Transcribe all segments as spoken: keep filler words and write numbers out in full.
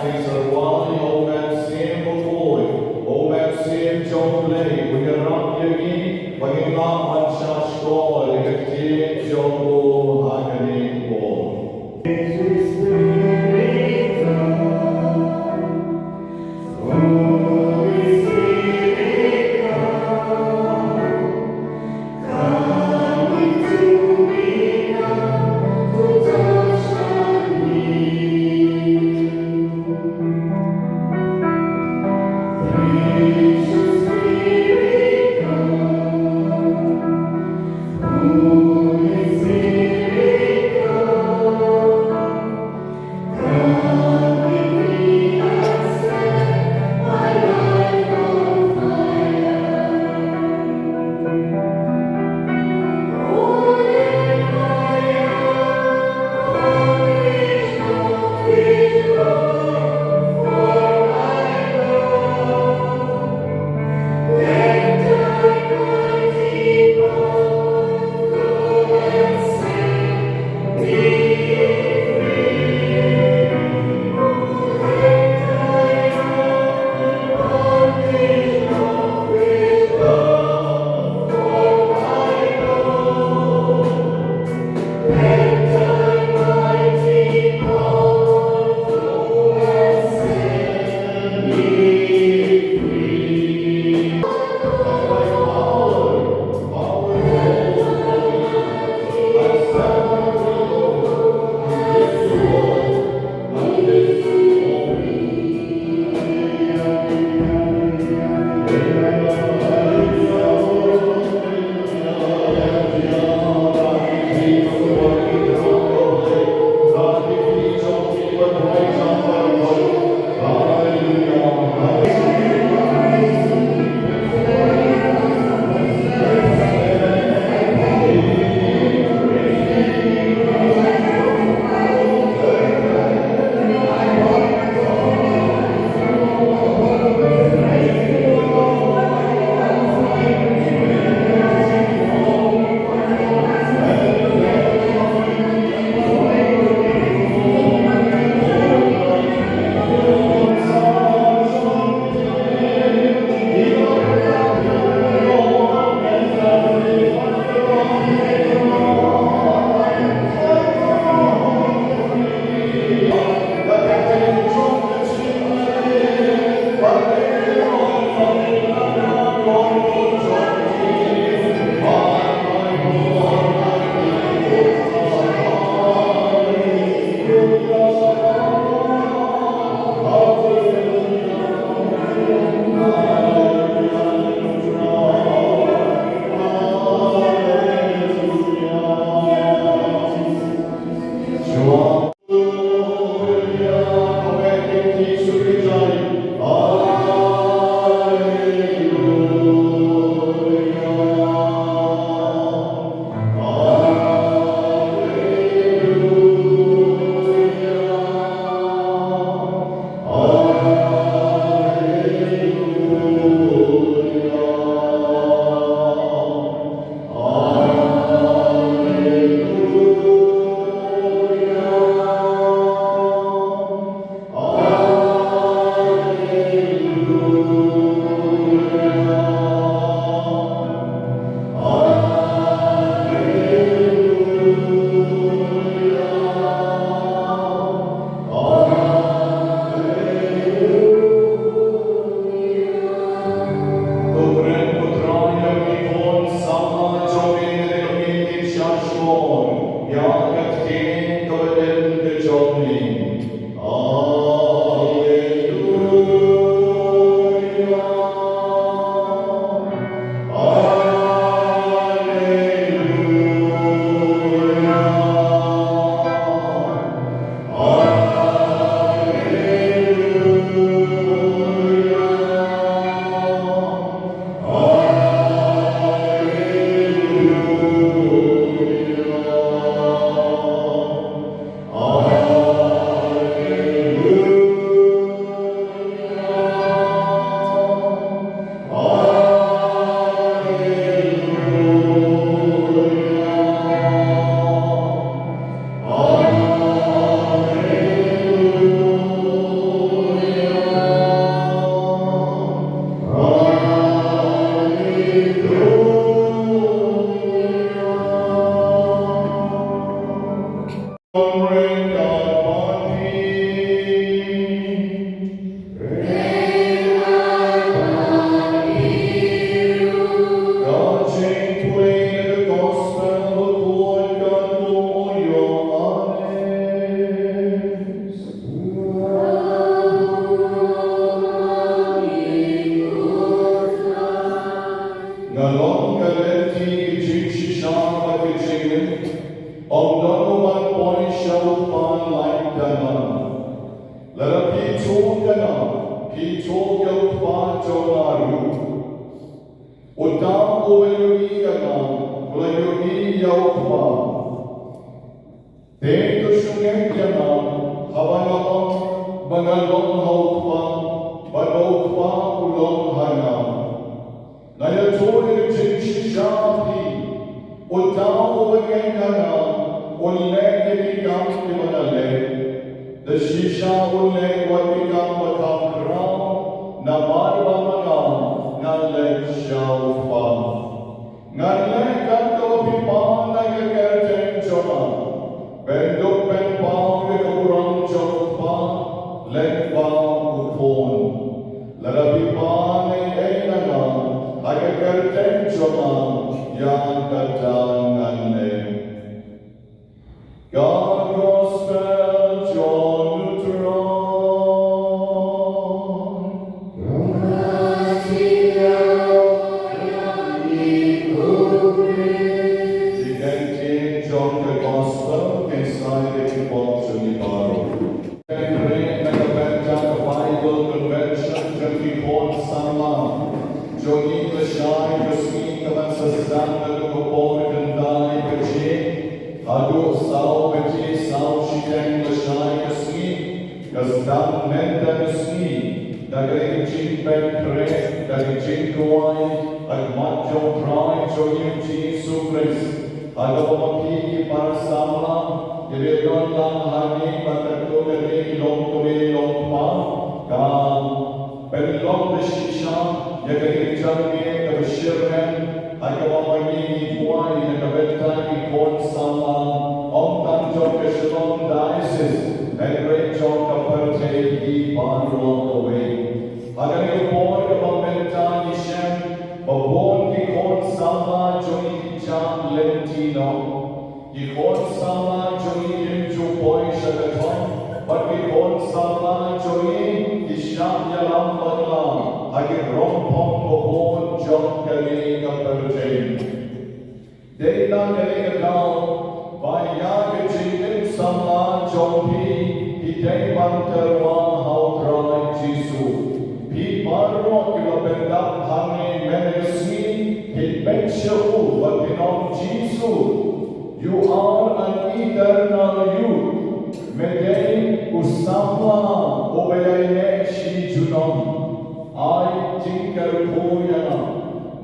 Sa rwai ïa u Mynsiem Bakhuid, ïa u Mynsiem jong U Blei, un ïarap ïa ngi ba ngin lah ban shah shkor ïa ka ktien jong u ha kane ka por. Ko Kynrad, ko Trai, ïa ki khun samla jong me, ïa ki khun kin shah shkor ïa ka ktien kaba im ka jong me. Haleluya. Haleluya. Ban poi sha u Kpa lait da nga. Lada phi ïathuh ïa nga, phi ïathuh ïa u Kpa jong nga ruh. Uta uba ïohi ïa nga, u la ïohi ïa u Kpa. Te to shongeit ïa nga, haba nga ong ba nga long ha u Kpa, bad ba u Kpa u long ha nga. Nga ïathuh ïa ka jingshisha ha phi, uta uba ngeit ha nga, un leh ïa ki kam kiba nga leh. Da shisha un leh wat ki kam ba kham khraw, namar ba ma nga nga leit sha u Kpa. Ngan leh kat kaba phi pan na ka kyrteng jong nga. Pynduh pynpaw ïa ka burom jong u Kpa lyngba u Khun. Lada phi pan ei ei na nga ha ka kyrteng jong nga, ïa kata ngan leh. Ka Gospel jong u Trai. Ki kyntien jong ka Gospel kin sa ïa ka jingpynbor jong ngi baroh. Kynrad na ka bynta ka Bible Convention jong ki khun samla jong ngi lashai ka sngi ka ban sa sdang naduh ka por khyndai baje haduh saw baje saw shiteng lashai ka sngi. Ka sdang mynta ka sngi da ka jingpynkhreh, da ka jingduwai ha khmat jong u Trai jong ngi u Jisu Khrist. Ha kaba ma phi ki para samla, ki dei don lang hangne bad katto katne ki longkmie longkpa, ka pynlong da shisha ïa ka jingïaid lynti kaba shyrkhei, ha kaba ma ngi ngi duwai na ka bynta ki khun samla, ym tang jong ka Shillong Diocese, hynrei jong ka pyrthei hi baroh kawei. Ha kane ka por kaba mynta ngi shem ba bun ki khun samla jong ngi ki jah lynti noh. Ki khun samla jong ngi kim ju poi sha ka thong, bad ki khun samla jong ngi ki shah ïalam bakla ha ki rongphong ba bun jong kane ka pyrthei. Dei na kane ka daw ba ïa ka jingim samla jong phi, phi dei ban tyrwa ha u Trai Jisu. Phi baroh kiba pyndap hangne mynne ka sngi, phin peit sha u bad phin ong, Jisu, you are an eternal youth. Me dei u samla uba ïaineh shi junom. Ai jingkyrkhu ïa nga.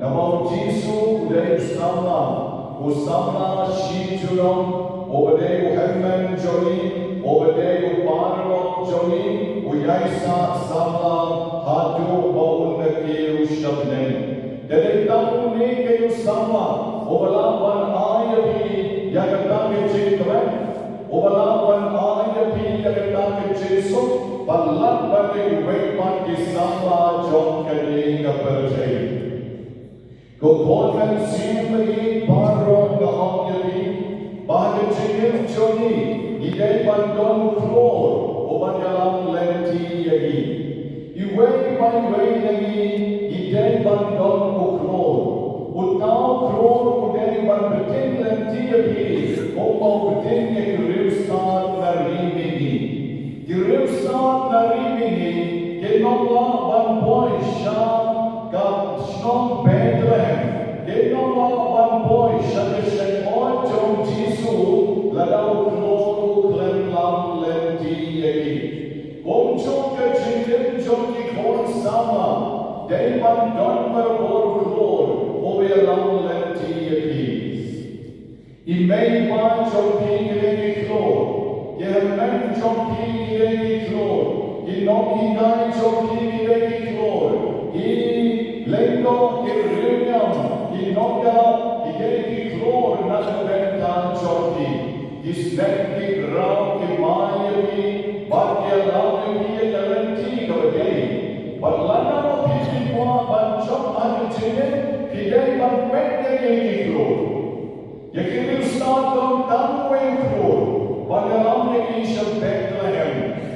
Namar u Jisu u dei u samla, u samla shi junom, uba dei u hynmen jong ngi, uba dei u paralok jong ngi, u ïaisah samla haduh ba un da kiew sha bneng. Te dei tang une keiñ u samla uba lah ban ai ïa phi ïa kata ka jingkmen, uba lah ban ai ïa phi ïa kata ka jingsuk, ba lah ban ïa kiwei pat ki samla jong kane ka pyrthei. Ko khun mynsiem ïeit baroh, nga ong ïa phi ba ha ka jingim jong ngi, ngi dei ban don u khlur uban ïalam lynti ïa ngi. Iwei pa iwei na ngi, ngi dei ban don u khlur. Uta u khlur u dei ban btin lynti ïa phi kumba u btin ïa ki riewstad na ri mihngi. Ki riewstad na ri mihngi kin ym lah ban poi sha ka shnong Bethlehem. Kin ym lah ban poi sha ka shynod jong u Jisu lada u khlur u khlem lam lynti ïa ki. Kumjuh ka jingim jong ki khun samla dei ban don barabor u khlur uba ïalam lynti ïa ki. I mei i pa jong phi ki dei ki khlur, ki hynmen jong phi ki dei ki khlur, ki nonghikai jong phi ki dei ki khlur, ki lyngdoh, ki riewniam, ki nongïalap ki dei ki khlur na ka bynta jong phi. Ki sneng ki khraw ki mai ïa phi bad ki ïalam ïa phi ïa ka lynti kaba dei. Bad lada ma phi phi kwah ban jop ha ka jingim, phi dei ban peit ïa ki khlur. Ïa ki riewstad don tang uwei u khlur ban ïalam ïa ki sha Bethlehem.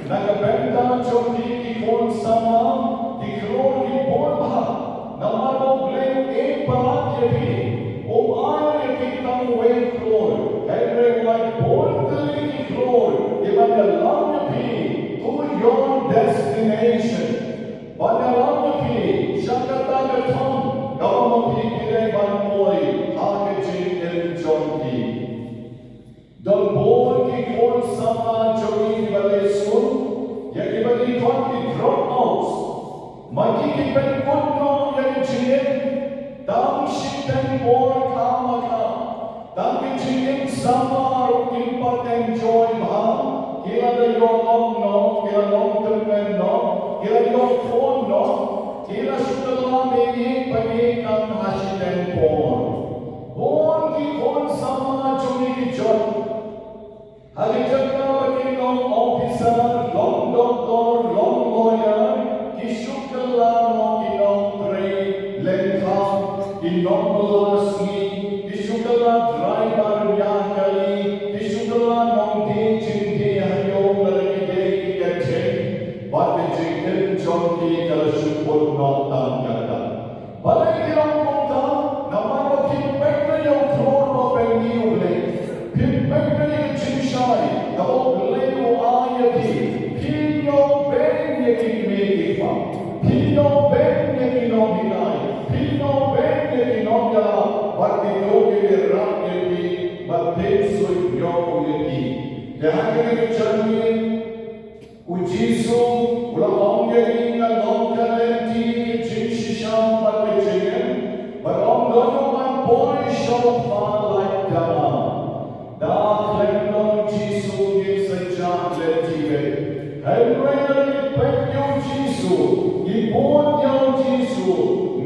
Na ka bynta jong phi ki khun samla, ki khlur ki bun bha. Namar ba U Blei u ïeit palat ïa phi, um ai ïa phi tang uwei u khlur, hynrei u ai bun ki dropouts, ma ki ki pynkut noh ïa ka jingim tang shiteng por khamtam. Tang ki jingim samla ruh kim pat enjoy bha. Ki la da ïoh long noh, ki la long tymmen noh, ki la ïoh khun noh, ki la shu kylla mih mih pynmih tang ha shiteng por. Bun ki khun samla jong ngi ki jot ha ki jaka ba kin long officer, long doctor, long lawyer, ki shu kylla noh ki nongtrei lyngkha, ki nongbylla sngi, ki shu kylla driver ïa kali, ki shu kylla nongdie jingdie ha ïew lada ki dei ki kyntien. Bad ka jingim jong ki ka la shu kut noh tang katta. Balei ki long kumta? Namar ba phim peit ïa u khlur ba pynmih U Blei. Phim peit ïa ka jingshai kaba U Blei u ai ïa phi. Phi ïoh beiñ ïa ki kmie ki kpa. Phi ïoh beiñ ïa ki nonghikai. Phi ïoh beiñ ïa ki nongïalam. Bad kito ki ïarap ïa phi. Bad phim suidñiew ïa ki. Te ha kane ka janmiet U Jisu u la ong ïa ngi, nga long ka lynti, ka jingshisha bad ka jingim. Bad ym don uba poi sha U Kpa lait da nga. Da khlem don U Jisu ngin sa jah lynti beit. Hynrei lada ngi peit ïa U Jisu, ngi bud ïa U Jisu,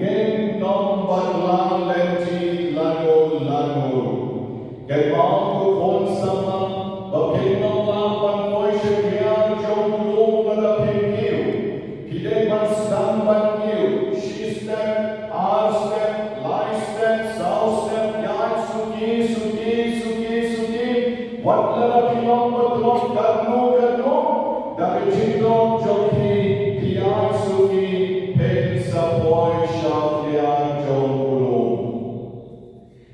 ngin ym badla lynti lano lano. Kynmaw ko khun samla, ba phin ym lah ban poi sha khlieh jong u lum lada phin kiew. Phi dei ban sdang ban kiew shi step, ar step, lai step, saw step, ïaid suki suki suki suki. Wat lada phi long ba tlot katno katno, da ka jingtlot jong phi, phi ïaid suki, phin sa poi sha khlieh jong u lum.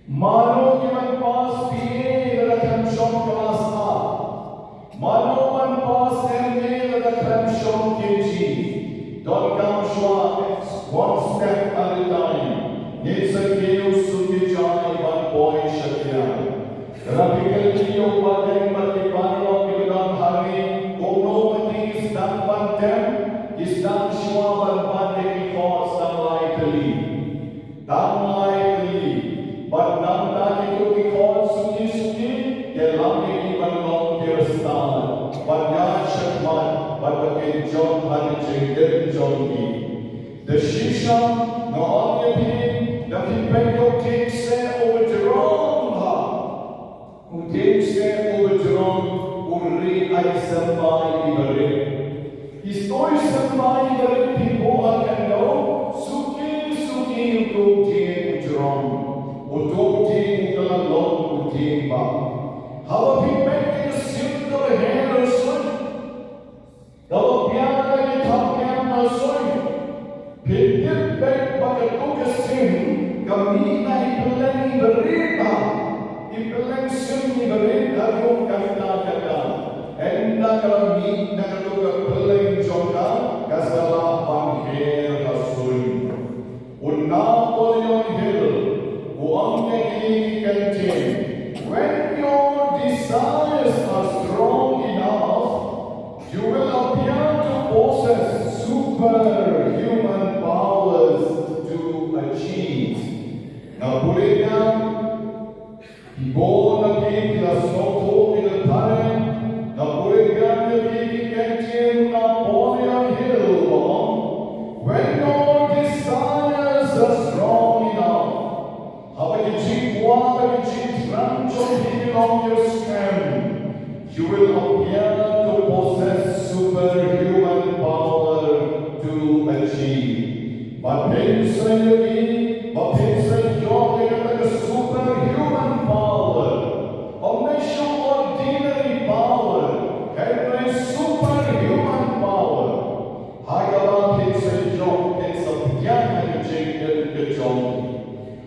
Mano ki ban pass B A lada khlem shong klas ar? Mano ban pass M A lada khlem shong K G? Donkam shuwa, one step at a time. Ngin sa kiew suki jai ban poi sha khlieh. Lada phi kylli ïa u Bah Deng bad ki paralok kiba don hangne, kumno ma ki sdang ban tem, ki sdang shuwa ban bat ïa ki chords tang lai tylli. Tang lai tylli. Bad nangta kito ki khun suki suki, ki lam ïa ki ban long ki rasta. Bad ïa shakhmat, bad ba kin jop ha ka jingim jong ki. Te shisha, nga ong ïa phi, lada phi peit ïa u dieng seh uba jrong ha. U dieng seh uba jrong u rieh ïa i symbai iba rit. Ito i symbai iba rit phi buh ha khyndew, suki suki uto u dieng u jrong. Uto u dieng u kylla long u dieng bah. Haba phi peit ïa ka sim kaba her suiñ, kaba biang da ki thapniang na suiñ, phin tip beit ba kato ka sim ka mih na i pylleng iba rit bha. I pylleng sim iba rit ha kum kata kata. Ynda ka la mih na kato ka pylleng jong ka, ka sa lah ban her ha suiñ. U Napoleon Hill u ong ïa kine ki kyntien, when your desires are strong enough, you will appear to possess superhuman powers to achieve. Nga buh ïa phi, ki bun na phi ki la sngewthuh, ki la tharai. Nga buh ïa phi ki kyntien u Napoleon Hill u ong, when your desires are strong enough, haba ki jingkwah bad ki jingthrang jong phi ki long skhem, you will appear to possess superhuman power to achieve. Bad phin sa ïohi, bad phin sa ïoh ïa kata ka superhuman power. Ym dei shuh ordinary power, hynrei superhuman power. Ha kaba phin sa ïoh, phin sa pdiang ha ka jingim ka jong phi.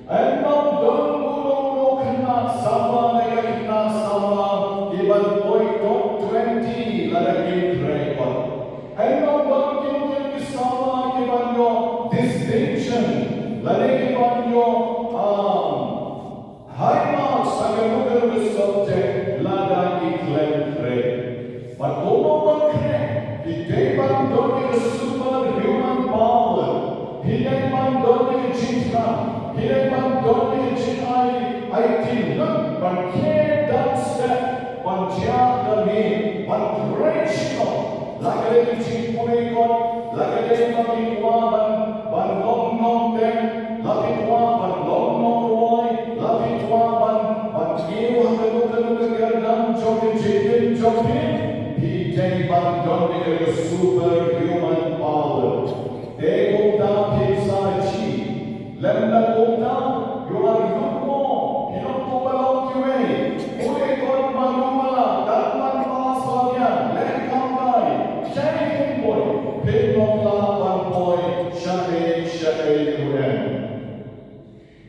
Ym don uno uno u khynnah samla ne ka khynnah samla kiban poi top twenty Phi jingpule kot, la ka dei ba phi kwah ban, ban long nongtem, la phi kwah ban long nongrwai, la phi kwah ban, ban kiew ha kano kano ka kyrdan jong ka jingim jong phi, phi dei ban don ïa ka superhuman power. Te kumta phin sa achieve. Lymda kumta, ïoh arngut mo, phi long kumba long kiwei. Pule kot mano mala, kat man pass la biang, leh kam kai, shai kin poi, phin long lah ban poi shaei shaei ruh em.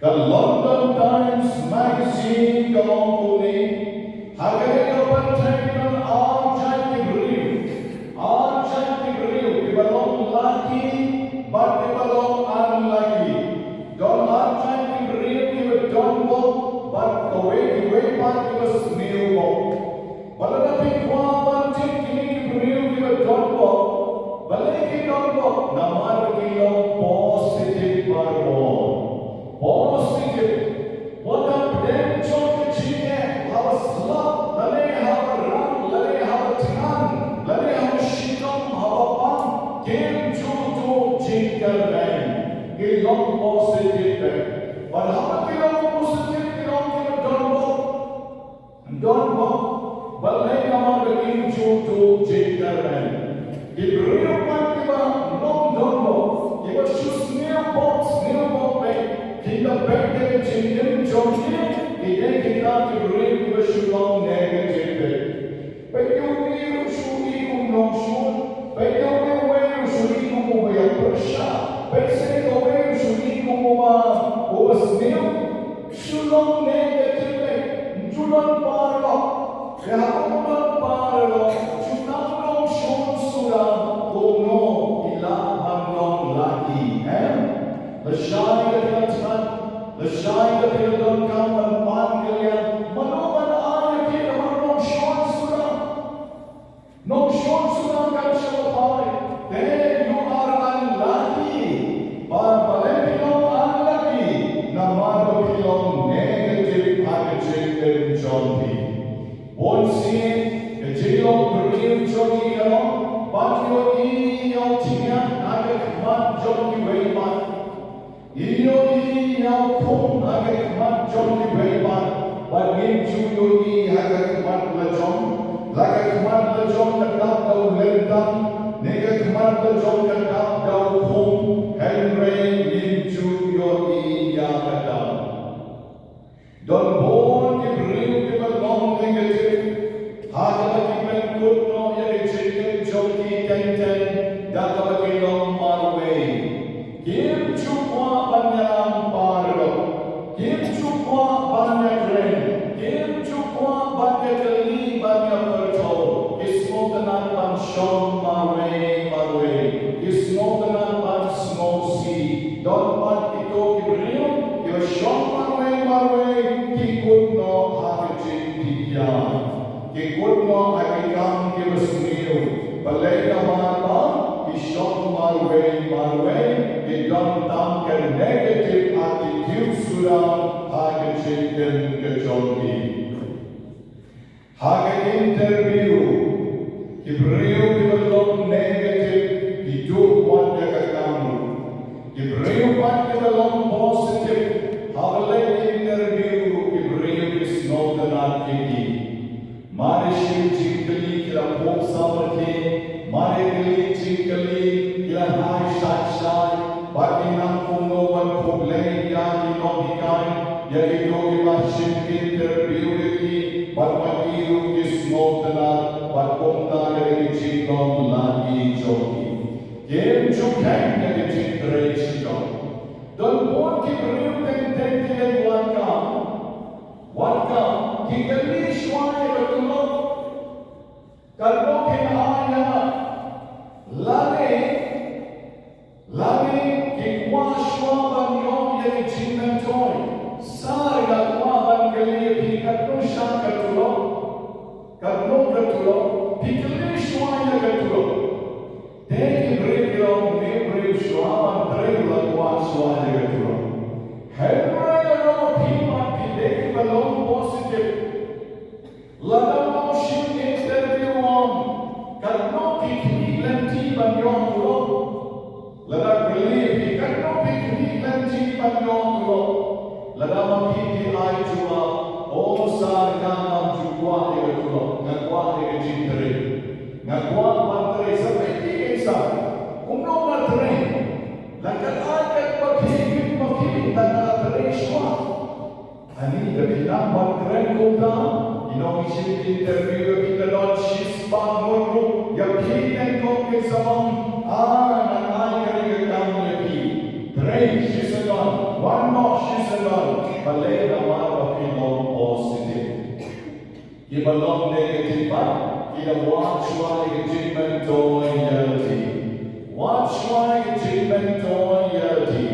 Ka London Times Magazine ka ong kumne, ha kane ka pyrthei don ar jait ki briew, ar jait ki briew, kiba long lucky bad kiba long unlucky. Don ar jait ki briew kiba don bok bad kawei kiwei pat kiba sniew bok. Bad lada phi kwah ban tip kine ki briew kiba don bok, balei ki don bok? Namar ba ki long positive barabor. Positive. Wat la pdeng jong ka jingeh, haba slap, lane haba rang, lane haba thngan, lane haba shitom, haba pang, kim ju duh jingkyrmen. Ki long positive beit. Bad haba ki long positive, ki long kiba don bok. Don bok, balei? Namar ba kim ju duh jingkyrmen. Ki briew pat kiba ym don bok, kiba shu sniew bok, sniew bok beit, ki la beit ïa ka jingim jong ki, ki dei kita ki briew kiba shu long negative beit. Peit ïa uwei u shu i kum u nongshun, peit ïa uwei u shu i kum uba ïapyrshah, peit sa kawei u shu i kum uba, uba sniew. Shu long negative beit, ym ju don paralok. Te haba ym don paralok, shu nang nongshun suda, kumno phi lah ban long lucky, em? Lashai ka phi la thngan, lashai ka phi la donkam ban pan kylliang, mano ban ai ïa phi, namar nongshun suda. Nongshun suda kan shu phai, te you are unlucky. Ba, balei phi long unlucky? Namar ba phi long negative ha ka jingim jong phi. Bunsien ka jinglong briew jong ngi ka long ban ïohi ïa u thikna ha ka khmat jong kiwei pat. Ïohi ïa u khum ha ka khmat jong kiwei pat, bad ngim ju ïohi ha ka khmat la jong. La ka khmat la jong ka dap da u lyntang, ne ka khmat la jong ka dap da u khum, hynrei ngim ju ïohi ïa ka dap. Don bun ki briew kiba long negative, ha kaba ki pynkut noh ïa ka jingim jong ki teng teng da kaba ki long marwei. Kim ju kwah ban ïalam paralok, kim ju kwah ban ïakren, kim ju kwah ban ïakylli, ban ïapyrthuh. Ki sngewtynnat ban shong marwei marwei, ki sngewtynnat ban sngewsih. Don pat kito ki briew kiba shong marwei marwei, ki kut noh ha ka jingpyniaid, ki kut noh ha ki kam kiba sniew. Balei? Namar ba ki shong marwei marwei, ki don tang ka negative attitude suda ha ka jingim ka jong ki. Ha ka interview, ki briew kiba long negative ki duh wat ïa ka kam ruh. Ki briew pat kiba long positive, haba leit interview ruh ki briew ki sngewtynnat ïa ki. Mar ïa shim jingkylli ki la pop saw markien, mar ïa kylli jingkylli ki la hai shai shai, bad ki nang kumno ban phublei ïa ki nonghikai, ïa kito kiba shim interview ïa ki, bad ma ki ruh ki sngewtynnat, bad kumta ïa ki jinglong lucky jong ki. Kim ju kheiñ ïa ki jingtrei shitom. Don bun ki briew teng teng ki leit wad kam. Wad kam, ki kylli shuwa ïa ka tulop. Katno phin ai ïa nga? Lane, lane ki kwah shuwa ban ïoh ïa ki jingmyntoi. Sa nga kwah ban kylli ïa phi, katno sha ka tulop? Katno ka tulop? Phi kylli shuwa ïa ka tulop. Te ki briew ki ong, me briew shuwa ban trei, la kwah shuwa ïa ka tulop. Hynrei lada phi pat phi dei kiba long positive, lada u shim interview u ong, katno phi khmih lem Phi phi ai jubab, o Sar, nga ngam ju kwah ïa ka tulop, nga kwah ïa ka jingtrei. Nga kwah ban trei. Sa peit ïa ki sa, kumno nga trei? La kat ai kat ba phi, phi ba phi, la ka trei shuwa. Ani da phi nang ban kren kumta, ïa nong shim interview ïa phi, ka don shispah ngut ruh ïa phi, nyngkong kin sa ong, ah, ngan ai kane ka kam ïa phi. Trei shisyndon, wan noh shisyndon, balei? Namar ba phi long positive. Kiba long negative pat, ki la wad shuwa ïa ka jingmyntoi ïa lade. Wad shuwa ïa ka jingmyntoi ïa lade.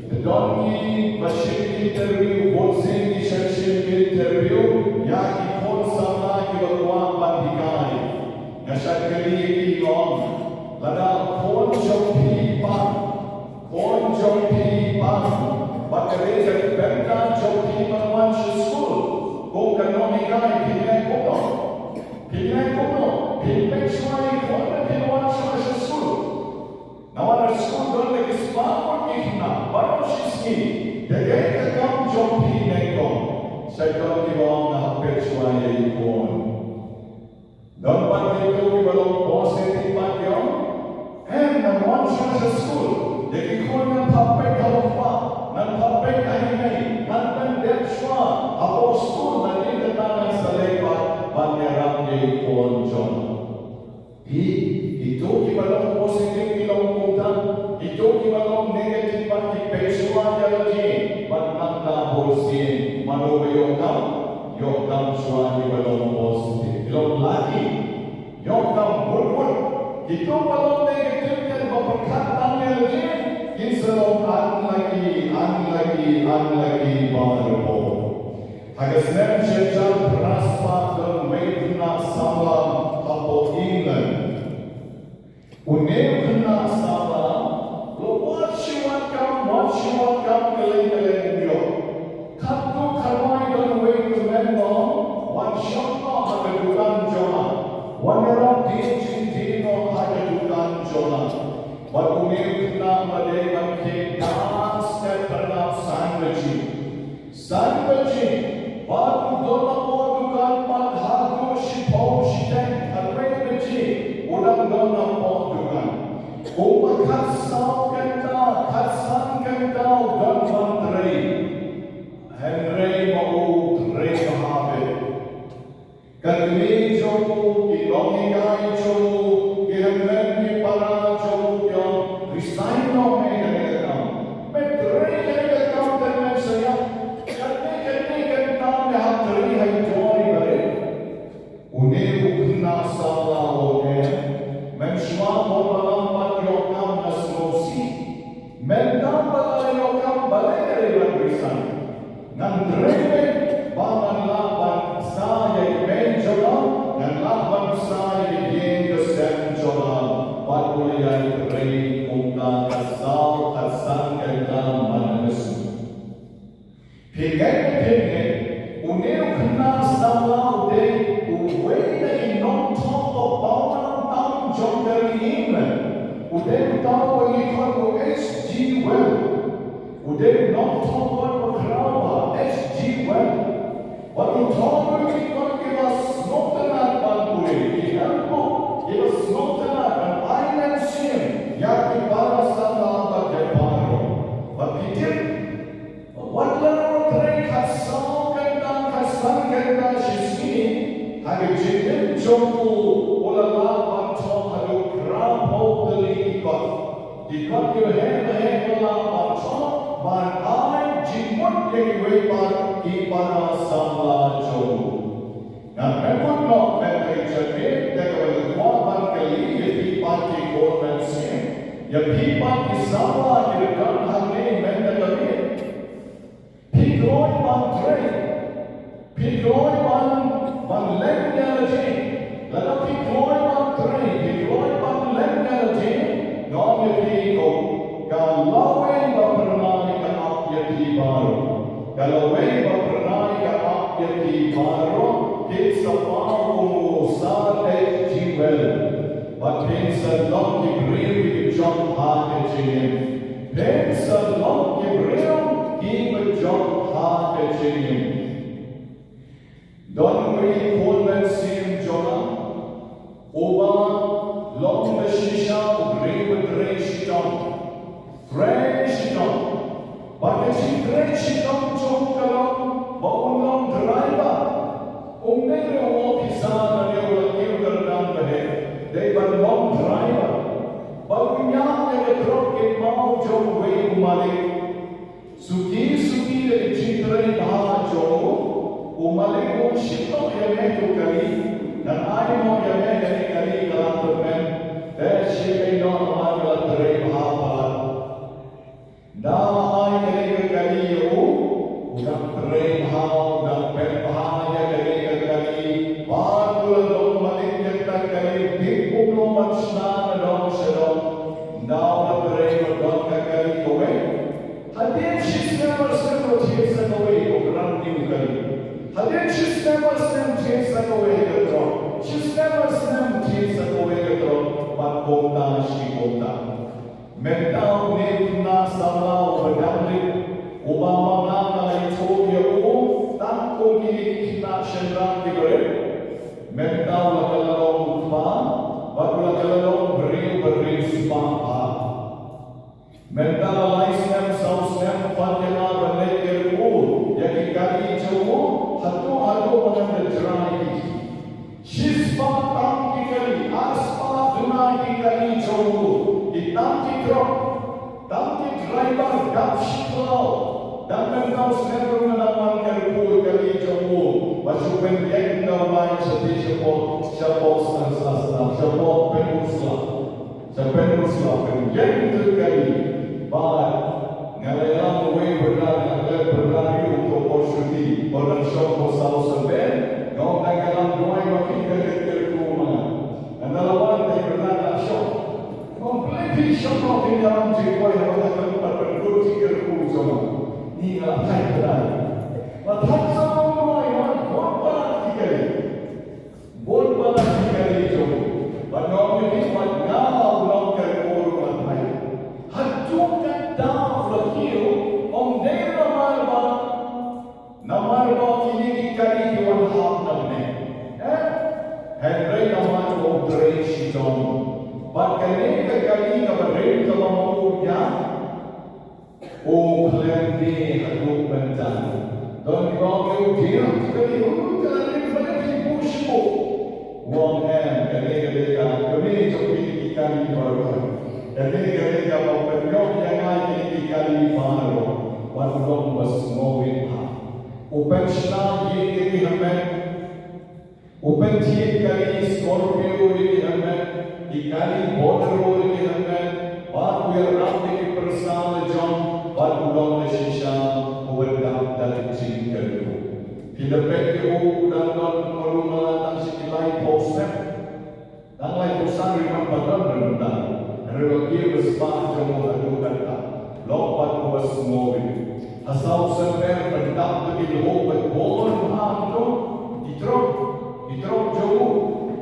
Te don kiba shim interview, bun sien ki shah shim interview ïa ki khun samla kiba kwah ban hikai. Nga shah kylli ïa ki, nga ong, lada khun jong phi pang, khun jong phi pang, bad ka dei ka bynta jong phi ban wan sha skul kum ka nonghikai, phin leh kumno? Phin leh kumno? Phin peit shuwa ïa ki khun ne phin wan shuwa sha skul? Namar ha skul don la ki spah ngut ki khynnah baroh shi sngi. Te kaei ka kam jong phi nyngkong? Sa don kiba ong, nga hap peit shuwa ïa ki khun. Don pat kito kiba long positive pat, ki ong, em, ngan wan shuwa sha skul. Ïa ki khun ngan phah peit ha u kpa, ngan phah peit ha i mei, ngan pyndep shuwa hapoh skul, naduh kata ngan sa leit pat ban ïarap ïa ki khun jong nga. Phi, kito kiba long positive ki long kumta, kito kiba long negative pat ki peit shuwa ïa lade. Bad nangta bun sien, mano ba ïoh kam? Ïoh kam shuwa kiba long positive, ki long lucky. Ïoh kam bun bun. Kito ba long negative, kin ba pyrkhat tang ïa lade, kin sa long unlucky, unlucky, unlucky baroh. Ha ka snem shi hajar phra spah, don uwei u khynnah samla hapoh England. Une u khynnah samla u la wad shi wad kam, wad shi wad kam, kylleng kylleng um ïoh. Khatduh khatwai don uwei u tymmen u wan shong noh ha ka dukan jong nga. Wan ïarap die jingdie noh ha ka dukan jong nga. Bad une u khynnah u la dei ban khie dang step tang san baje. San baje, bad u don hapoh dukan bad haduh shiphew shiteng, hynriew baje u dang don hapoh dukan. Kumba khatsaw kynta, khatsan kynta u don ban trei. Hynrei ma u trei bha bha. Ka kmie jong u, ki nonghikai jong u, ki hynmen ki para jong u ki ong, resign noh me kane ka kam. Me trei kane ka kam te men sa ïap. Kane, kane ka kam me hap trei ha i dor i barit. Une u khynnah samla u ong, em, mynshuwa kong ba lam pat ïoh kam nga sngewsih. Mynta ba la ïoh kam, balei ka dei ban resign? Ngan trei beit ba ngan lah ban sa ïa i mei jong nga, ngan lah ban sa ïa i ïing ka sem jong nga. Bad u la ïai trei kumta khatsaw khatsan kynta man ka sngi. Phi ngeit ne phi ngeit, une u khynnah samla u dei uwei na ki nongthoh ba pawnam tam jong ka ri England. U dei uta uba ngi khot u H G Wells. U dei u nongthoh kot ba khraw bha, H G Wells. Bad u thoh ïa ki kot kiba sngewtynnat ban pule, ki handbook kiba sngewtynnat ban ai mynsiem ïa ki para samla bad ïa baroh. Bad phi tip, wat la u trei khatsaw kynta khatsan kynta shisngi, ha ka jingim jong u u la lah ban thoh haduh phra phew tylli ki kot. Ki kot kiba heh ba heh u la lah ban thoh ban ai jingmut ïa kiwei pat ki para samla jong u. Ngan pynkut noh mynta ka jingmut, te kaba nga kwah ban kylli ïa phi pat ki khun mynsiem, ïa phi pat ki samla kiba don hangne mynta ka miet. Phi kloi ban trei? Phi kloi ban, ban leh ïa lade? Lada phi kloi ban trei, phi kloi ban leh ïa lade, nga ong ïa phi ko, ka lawei ba phyrnai ka ap ïa phi baroh. Ka lawei ba phyrnai ka ap ïa phi baroh. Phin sa paw kum u Sir H G Wells. Bad phin sa long ki briew kiba jop ha ka jingim. Phin sa long ki briew kiba jop ha ka jingim. Don uwei u khun mynsiem jong nga uba long da shisha u briew ba trei shitom. Trei shitom. Bad ka jingtrei shitom jong u ka long ba un long driver. Um dei ruh u officer lane u la kiew kyrdan ba heh. Dei ban long driver. Ba un ñiah ïa ka trok kynmaw jong uwei u malik. Suki suki da ka jingtrei bha jong u, u malik u shim noh ïa me tu kali, nang ai noh ïa me kane kali ka la tymmen. Te shim ei noh namar ka la trei bha palat. Da la ai kane ka kali ïa u, u dang trei bha, u dang pet bha ïa kane ka kali. Bad u la dong malik ïa kata ka kali, bit kumno ban shna na dong sha dong. Da u la trei bad don ka kali kawei. Hadien shi snem ar snem u la thied sa kawei, u kren ïa u kali. Hadien shi snem ar snem thied sa kawei ka trok. Shi snem ar snem thied sa kawei ka trok. Bad kumta shi kumta. Mynta une u khynnah samla uba dang rit, uba ma nga nga la ïathuh ïa u tang kum kine ki khynnah shynrang kiba rit. Mynta u la kylla long u kpa, bad u la kylla long u briew ba riewspah bha. Mynta la lai snem saw snem pat ïa nga ban leit kyrkhu ïa ki kali jong u, haduh haduh ba ngan da jrai ki. Shispah tam ki kali, arspah duna ki kali jong u, ki tam ki trok, tam ki driver dap shi khlaw. Dang mynta u snem ruh nga dang wan kyrkhu ïa ki kali jong u, ba shu pynïeng da u lai shatei shapoh, shapoh Stan Stan Stan, shapoh Pynusla. Sa pynusla pynïeng tu kali. Bad nga la ïalam uwei u brother, nga la brother ïa u to por shuti, u dang shong ha South Suburban. Nga ong, nga ïalam duwai ma phi, ka dei kyrkhu ma nga. Nga la wan, dei brother, nga shong. Nga ong, balei phi shong noh, phin ïalam jingduwai haba nga khlem pat pynkut jingkyrkhu jong nga. Ni nga la phai brother. Bad hap sa ong duwai, nga ong, bun palat ki kali. Bun palat ki kali jong u. Bad nga ong ïa phi, bad nga u nongkyrkhu ruh nga phai. Haduh katta u la kiew, ym dei namar ba, namar ba kine ki kali ki wan hap na bneng. Eh? Hynrei namar ba u trei shitom. Bad kane ka kali kaba rit kaba ma u ïa U khlem die haduh mynta. Don kiba ong ïa u, die ïa u kali, u kali, kane ka buh shuh. U ong em, kane ka dei ka kmie jong kine ki kali baroh. Kane ka dei kaba pynïoh ïa nga ïa kine ki kali baroh. Wat long ba sngewbha. U pynshna ïing ïa ki helmet. U pynthied kali Scorpio ïa ki helmet, ki kali Bolero ïa ki helmet, bad u ïarap ïa ki pyrsa la jong, bad u long la shisha, u ïarap da ka jingkyrkhu. Phi da peit ïa u, u dang don, u la tang shi ki laiphew snem. Dang laiphew san ruh man pat don, don, don. Hynrei u la kiew ka spah jong u haduh katta. Long pat u ba sngewbha. Ha South Suburban, pyndap da ki lyoh ba bun bha to. Ki trok, ki trok jong u.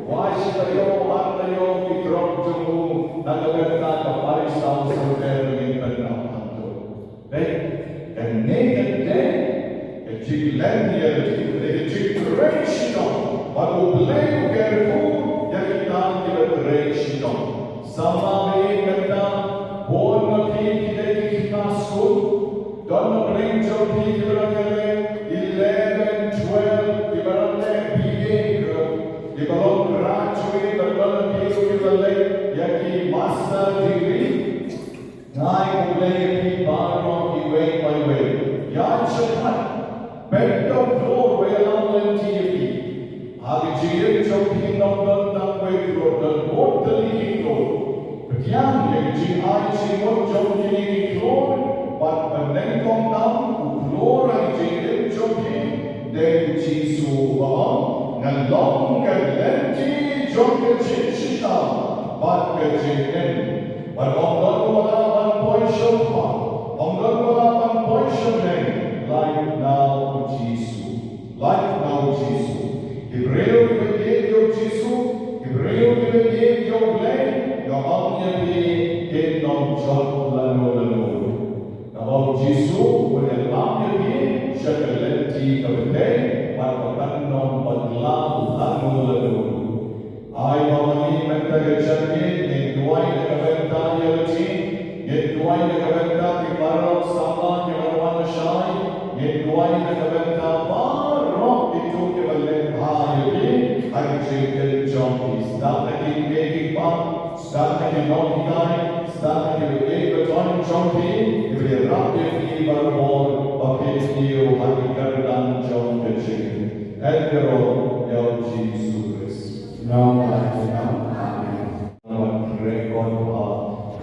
Wai shi taïew, ar taïew ki trok jong u. Na ka bynta ka parish South Suburban ngin pyndap hangto. Dei, kane ka dei ka jinglen ïa lade, ka dei ka jingtrei shitom. Bad U Blei u kyrkhu ïa kita kiba trei shitom. Samla ba ïeit, mynta bun na phi ki dei ki khynnah skul. Don na bneng jong phi kiba dang ïaleh eleven, twelve, kiba dang leh B A, kiba long graduate, bad don na phi ruh kiba leh ïa ki master degree. Nga ai khublei ïa phi baroh iwei pa iwei. Ïaid shakhmat, peit ïa u khlur ba ïalam lynti ïa phi. Ha ka jingim jong phi ym don tang uwei u khlur, don bun tylli ki khlur. Pdiang ïa ka jingai jingmut jong kine ki khlur, bad banyngkong tam u khlur ha ka jingim jong phi. Dei u Jisu uba ong, nga long ka lynti jong ka jingshisha bad ka jingim. Bad ym don uba lah ban poi sha u Kpa, ym don uba lah ban poi sha bneng, lait na u Jisu. Lait na u Jisu. Ki briew kiba ïeit ïa u Jisu, ki briew kiba ïeit ïa U Blei, nga ong ïa phi, kin ym jot lano lano. Namar u Jisu u ïalam ïa phi sha Sdang na ki kmie ki kpa, sdang na ki nonghikai, sdang na ki baieid baton jong phi, kiba ïarap ïa phi barabor ba phin kiew ha ki kyrdan jong ka jingim. Ïaroh ïa U Jisu Khrist. Amen. Namar kyrkhu ba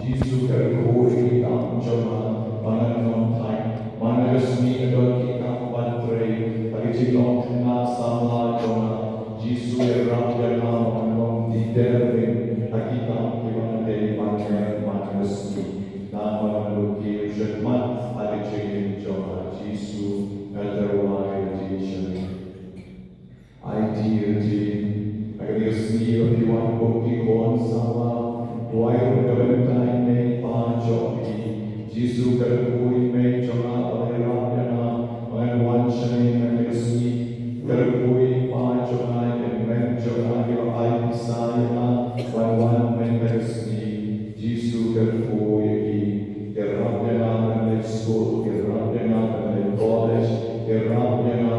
Jisu ka kyrkhu ïa ki kam jong nga ba ngan ym thait. Man la ka sngi ka don ki kam ban trei ha ki jinglong khynnah samla jong nga. Jisu ïarap ïa nga ba ngan ym dei dei ha ki kam kiba nga dei ban leh man la ka sngi. Namar nga duh kiew shakhmat ha ka jingim jong nga. Jisu nga tyrwa ïa ka jingim. Ai ti ïa ti, ha kane ka sngi ba phi wan kum ki khun samla, duwai ruh na ka bynta i mei i pa jong phi. Jisu kyrkhu i mei jong nga ba la ïarap ïa nga ba ngan wan shane ha kane ka sngi. Kyrkhu i pa jong nga, i hynmen jong nga kiba ai pisa ïa nga ban wan mynta ka sngi. Jisu kyrkhu ïa ki. Ïarap ïa nga ban leit skul, ïarap ïa nga ban leit college, ïarap ïa nga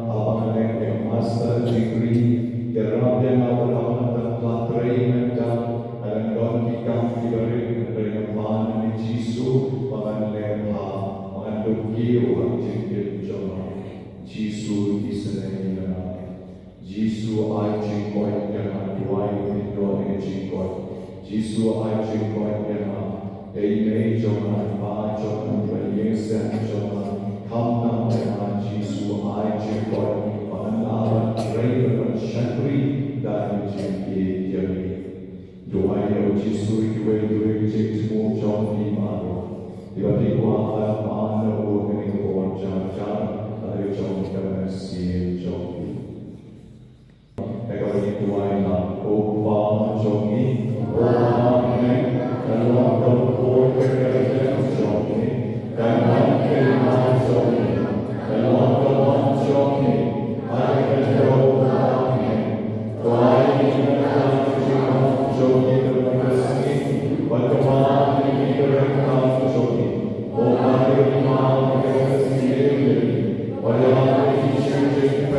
haba ngan leit ïa ka master degree, ïarap ïa nga ban haba ngan dang pla trei mynta, ngan don ki kam kiba rit, ngan trei, nga pan ïa Jisu ba ngan leh bha, ba ngan duh kiew ha ka jingim jong nga. Jisu isynei ïa nga. Jisu ai jingkoit ïa nga, duwai pyndonkam ïa ka jingkoit. Jisu ai jingkoit ïa nga. Ei mei jong nga, pa jong nga, ba ïeng seng jong nga. Khamtam ïa nga, Jisu ai jingkoit ba ngan lah ban trei, ban shakri da ka jingïeit ïa me. Duwai ïa U Jisu ïa kiwei kiwei ki jingthmu jong phi baroh. Ïa ba phi kwah ban pan ïa u ha kane ka por jar jar, ha ka jong ka mynsiem jong phi. Ïa kaba ngin duwai lang. Ko Pa jong ngi, ko Pa ha bneng, kan long ka pyrthei ka kyrteng jong phi, kan wan ka hima jong phi, kan long ka mon jong phi ha ka khyndew ba ha bneng. To ai ïa ngi mynta ka jingmam jong ngi kaba mynta ka sngi, bad kynmaw ïa ngi ki ryngkat jong ngi, kumba ngi kynmaw ïa ki ba kynmaw ïa ngi, bad ïa ngi ki jingpynïap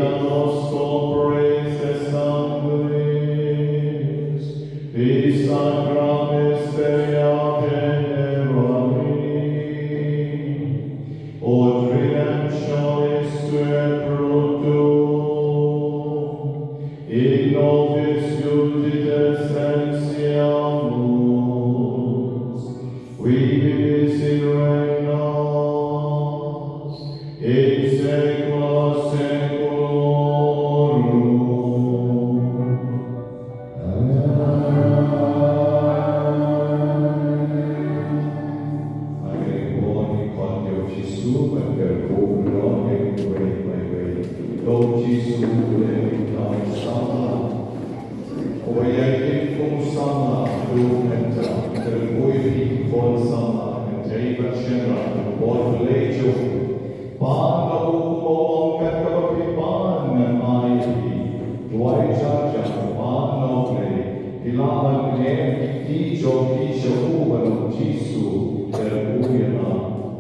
Nos compres exsanguinis, qui sacrament sea venerari, ut redemptionis tuae pro tuum, in nobis iudite sentiamus, qui vivis et regnas in saecula saeculorum. Amen. Amen. Bun, ki khot ïa u Jisu, ban kyrkhu ïa u, ïa u, ïa u, ïa u Jisu, u Lamb u Nongpynim. Uba ïai khun samla, to mynta kyrkhu ïa phi ki khun samla, mynta bad shynrang, bad leit jong u. Pan na u, kumba u ong, kat kaba phi pan ngan ai ïa phi. Duwai jar jar, pan na u Blei. Phi lah ban kñia ïa ki kti jong phi sha u, ban ong, Jisu, kyrkhu ïa nga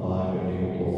ha kane ka por.